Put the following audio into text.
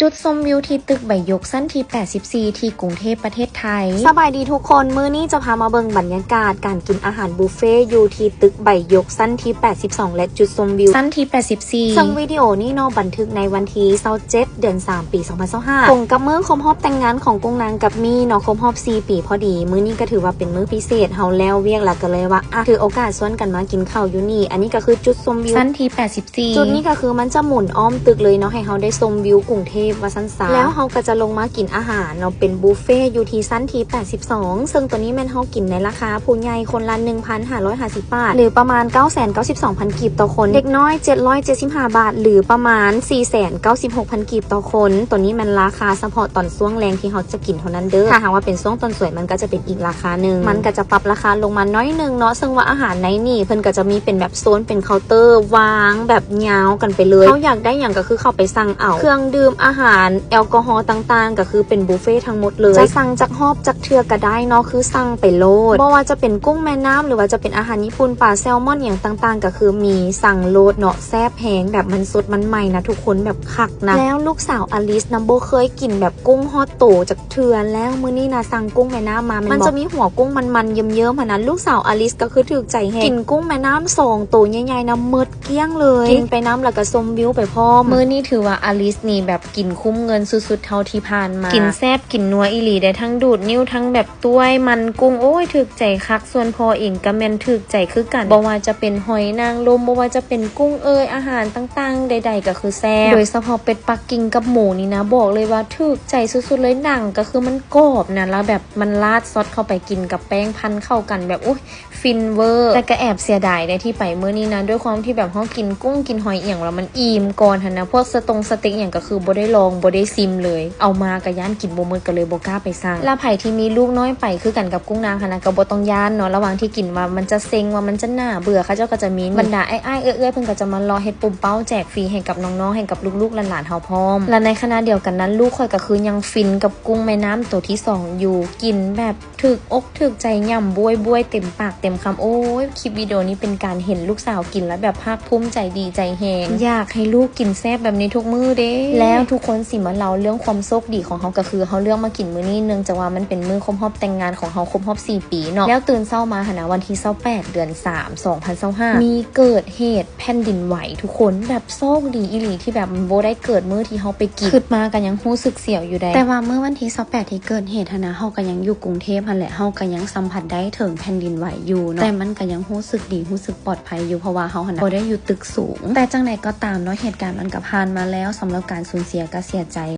ຈຸດຊົມວິວທີ່ຕຶກໃບຢົກຊັ້ນທີແປດສິບສີ່ ທີ່ກຸງເທບ ປະເທດໄທ. ສະບາຍດີທຸກຄົນ, ມື້ນີ້ຈະພາມາເບິ່ງບັນຍາກາດການກິນອາຫານບຸບເຟຢູ່ທີ່ຕຶກໃບຢົກຊັ້ນທີແປດສິບສອງ ແລະ ຈຸດຊົມວິວຊັ້ນທີແປດສິບສີ່ ເຊິ່ງວິດີໂອນີ້ເນາະ ບັນທຶກໃນວັນທີຊາວເຈັດ ເດືອນສາມ ປີສອງພັນຊາວຫ້າ ກົງກັບມື້ຄົບຮອບແຕ່ງງານຂອງກຸ້ງນາງກັບມີ້ເນາະ, ຄົບຮອບສີ່ປີພໍດີ. ມື້ນີ້ກໍຖືວ່າເປັນມື້ພິເສດ, ເຮົາແລ້ວວຽກແລ້ວກໍເລີຍວ່າ ອະ ຖືໂອກາດຊວນກັນມາກິນເຂົ້າຢູ່ນີ້. ອັນນີ້ກໍຄືຈຸດຊົມວິວຊັ້ນທີແປດສິບ ສີ່ ຈຸດນີ້ກໍຄືມັນຈະໝູນອ້ອມຕຶກເລີຍເນາະ, ໃຫ້ເຮົາໄດ້ຊົມວິວກຸງເທບວ່າຊັ້ນຊະ. ແລ້ວເຮົາກໍຈະລົງມາກິນອາຫານເນາະ ເປັນບຸບເຟຢູ່ທີ່ຊັ້ນທີແປດສິບສອງ ເຊິ່ງໂຕນີ້ແມ່ນເຮົາກິນໃນລາຄາຜູ້ໃຫຍ່ຄົນລະໜຶ່ງພັນຫ້າຮ້ອຍຫ້າສິບບາດ ຫຼືປະມານເກົ້າແສນເກົ້າສິບສອງພັນກີບຕໍ່ຄົນ, ເດັກນ້ອຍເຈັດຮ້ອຍເຈັດສິບຫ້າບາດ ຫຼືປະມານສີ່ແສນເກົ້າສິບຫົກພັນກີບຕໍ່ຄົນ. ໂຕນີ້ແມ່ນລາຄາສະເພາະຕອນຊ່ວງແລງທີ່ເຮົາຈະກິນເທົ່ານັ້ນເດີ, ຖ້າຫາກວ່າເປັນຊ່ວງຕອນສວຍມັນກໍຈະເປັນອີກລາຄາໜຶ່ງ, ມັນກໍຈະປັບລາຄາລົງມາໜ້ອຍໜຶ່ງເນາະ. ເຊິ່ງວ່າອາຫານໃນນີ້ເພິ່ນກໍຈະມີເປັນແບບ ໂຊນເປັນເຄົາເຕີວາງແບບຍາວກັນໄປເລີຍ. ເຮົາຢາກໄດ້ຫຍັງກໍຄືເຂົ້າໄປສັ່ງເອົາ, ເຄື່ອງດື່ມ, ອາຫານ, ແອລກໍຮໍຕ່າງໆ ກໍຄືເປັນບຸບເຟທັງໝົດເລີຍ. ຈະສັ່ງຈັກຮອບຈັກເທື່ອກໍໄດ້ເນາະ, ຄືສັ່ງໄປໂລດ. ບໍ່ວ່າຈະເປັນກຸ້ງແມ່ນ້ຳ ຫຼືວ່າຈະເປັນອາຫານຍີ່ປຸ່ນ, ປາແຊລມອນ ອີ່ຫຍັງຕ່າງໆ ກໍຄືມີ, ສັ່ງໂລດເນາະ. ແຊບແຮງ, ແບບມັນສົດມັນໃໝ່ນະທຸກຄົນ, ແບບຄັກນະ. ແລ້ວລູກສາວອາລິສນະ ບໍ່ເຄີຍກິນແບບກຸ້ງຮອດໂຕຈັກ ເທື່ອແລ້ວ. ມື້ນີ້ນະສັ່ງກຸ້ງແມ່ນ້ຳມາແມ່ນບໍ່? ມັນຈະມີຫົວກຸ້ງມັນໆເຍິ້ມໆຫັ້ນນະ. ລູກສາວອາລິສກໍຄືຖືກໃຈແຮງ, ກິນກຸ້ງແມ່ນ້ຳສອງໂຕໃຫຍ່ໆນະ ໝົດກ້ຽງເລີຍ, ກິນໄປນຳແລ້ວກໍຊົມວິວໄປພ້ອມ. ມື້ນີ້ຖືວ່າອາລິສນີ້ແບບກິນຄຸ້ມເງິນສຸດໆເທົ່າທີ່ຜ່ານມາ, ກິນແຊບກິນນົວອີ່ຫຼີເດ້, ທັງດູດນິ້ວ ທັງແບບຕ້ວຍມັນກຸ້ງ. ໂອ້ຍ ຖືກໃຈຄັກ. ສ່ວນພໍ່ເອງກໍແມ່ນຖືກໃຈຄືກັນ, ບໍ່ວ່າຈະເປັນຫອຍນາງລົມ, ບໍ່ວ່າຈະເປັນກຸ້ງເອີຍ, ອາຫານຕ່າງໆໃດໆກໍຄືແຊບ. ໂດຍສະເພາະເປັດປັກ ກິນກັບໝູນີ້ນະ ບອກເລີຍວ່າຖືກໃຈສຸດໆເລີຍ. ໜັງກໍຄືມັນກອບນະ ແລ້ວແບບມັນລາດຊອດເຂົ້າໄປ ກິນກັບແປ້ງພັນເຂົ້າກັນແບບ ໂອ້ຍ ຟິນເວີ. ແຕ່ກໍແອບເສຍດາຍເດ້ທີ່ໄປມື້ນີ້ນະ ດ້ວຍຄວາມທີ່ແບບເຮົາກິນກຸ້ງກິນຫອຍອີ່ຫຍັງແລ້ວມັນອີ່ມກ່ອນຫັ້ນນະ. ພວກສະຕົງສະເຕັກອີ່ຫຍັງກໍຄືບໍ່ໄດ້ລອງ ບໍ່ໄດ້ຊິມເລີຍ, ເອົາມາກໍຢ້ານກິນບໍ່ໝົດ ກໍເລີຍບໍ່ກ້າໄປສັ່ງ. ແລ້ວໃຜທີ່ມີລູກນ້ອຍໄປຄືກັນກັບກຸ້ງນາງຫັ້ນນະ ກໍບໍ່ຕ້ອງຢ້ານເນາະ, ລະຫວ່າງທີ່ກິນວ່າມັນຈະເຊັງ ວ່າມັນຈະໜ້າເບື່ອ, ເຂົາເຈົ້າກໍຈະມີບັນດາອ້າຍໆເອື້ອຍໆ ເພິ່ນກໍຈະມາເລາະເຮັດປຸມເປົ້າແຈກຟຣີໃຫ້ກັບນ້ອງໆ ໃຫ້ກັບລູກໆຫຼານໆເຮົາພ້ອມ. ແລະໃນຂະນະດຽວກັນນັ້ນ ລູກຂ້ອຍກໍຄືຍັງຟິນກັບກຸ້ງແມ່ນ້ຳໂຕທີສອງຢູ່, ກິນແບບຖືກອົກຖືກໃຈ ຫຍ້ຳບວຍໆເຕັມປາກເຕັມຄຳ. ໂອ້ຍ ຄລິບວິດີໂອນີ້ເປັນການເຫັນລູກສາວກິນແລ້ວແບບພາກພູມໃຈ ດີໃຈແຮງ, ຢາກໃຫ້ລູກກິນແຊບແບບນີ້ທຸກມື້ເດ້. ແລ້ວທຸກຄົນຊິມາເລົ່າເລື່ອງຄວາມໂຊກດີຂອງເຮົາ, ກໍຄືເຮົາເລືອກມາກິນມື້ນີ້ ເນື່ອງຈາກວ່າມັນເປັນມື້ຄົບຮອບແຕ່ງງານຂອງເຮົາ ຄົບຮອບສີ່ປີເນາະ. ແລ້ວຕື່ນເຊົ້າມາຫັ້ນນະ ວັນທີຊາວແປດ ເດືອນສາມ ສອງພັນຊາວຫ້າ ມີເກີດເຫດ ແຜ່ນດິນໄຫວທຸກຄົນ, ແບບໂຊກດີອີ່ຫຼີທີ່ແບບບໍ່ໄດ້ເກີດມື້ທີ່ເຮົາໄປກິນ. ຄິດມາກໍຍັງຮູ້ສຶກສຽວຢູ່ໃດ. ແຕ່ວ່າມື້ວັນທີຊາວແປດທີ່ເກີດເຫດຫັ້ນນະ ເຮົາກໍຍັງຢູ່ກຸງເທບຫັ້ນແຫຼະ, ເຮົາກໍຍັງສຳຜັດໄດ້ເຖິງແຜ່ນດິນໄຫວຢູ່ເນາະ, ແຕ່ມັນກໍຍັງຮູ້ສຶກດີ ຮູ້ສຶກປອດໄພຢູ່ ເພາະວ່າເຮົາຫັ້ນນະບໍ່ໄດ້ຢູ່ຕຶກສູງ. ແຕ່ຈັ່ງໃດກໍຕາມເນາະ, ເຫດການມັນກໍຜ່ານມາແລ້ວ, ສຳລັບການສູນເສຍກໍເສຍໃຈ.